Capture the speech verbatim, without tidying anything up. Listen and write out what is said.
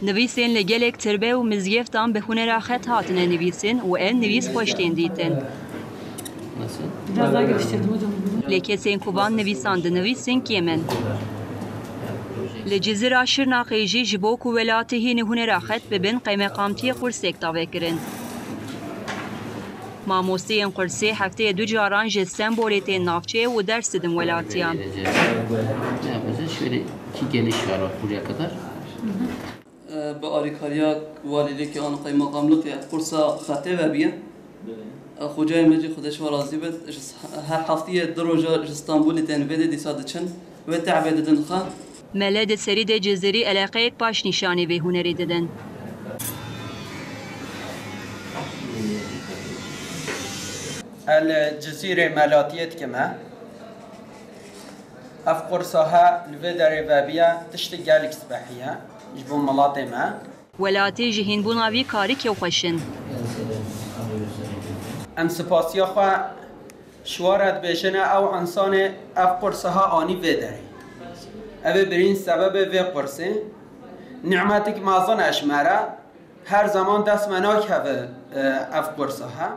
Nivîsên li gelek tirbe û mizgeftan bi hunera xet hatine nivîsîn û ev nivîs xweş tên dîtin. Lê kesên ku van nivîsan dinivîsin kêm in. Li Cizîra Şirnexê jî ji bo ku welatî hînî hunera xet bibin, qeymeqamtiyê qursek dave kirin. Mamosteyên qursê hefteyê du caran ji Stenbolê tên navçeyê û ders didin welatiyan. Yapacağız. Şöyle iki geliş var bak buraya kadar. Bi alîkariya walîlikê an qeymeqamlikê ev qursa xetê vebiye. Xocayê me jî Xwedê ji we razî bit. Ji s- her heftiyê du roja ji Stenbolê tên vê de dîsa diçin. Wê tehbê didin xwe. Mele di serî de Cizîrî eleqeyek baş nîşanî vê hunerê didin. El Cizîrê melatiyê dikime. Ev qursa he li vê derê vebiye tiştê gelek spehî ye ji bo miletê me. Welatî ji hînbûna vî karî kêfxweş in. Em spasiya xwe ji we re dibêjine ew însanê ev qursa he anî vê derê. Ev ê birîn sebebê vê qursê. Nîmetik mezin e ji me re. Her zeman dest me nakeve e, ev qursa he.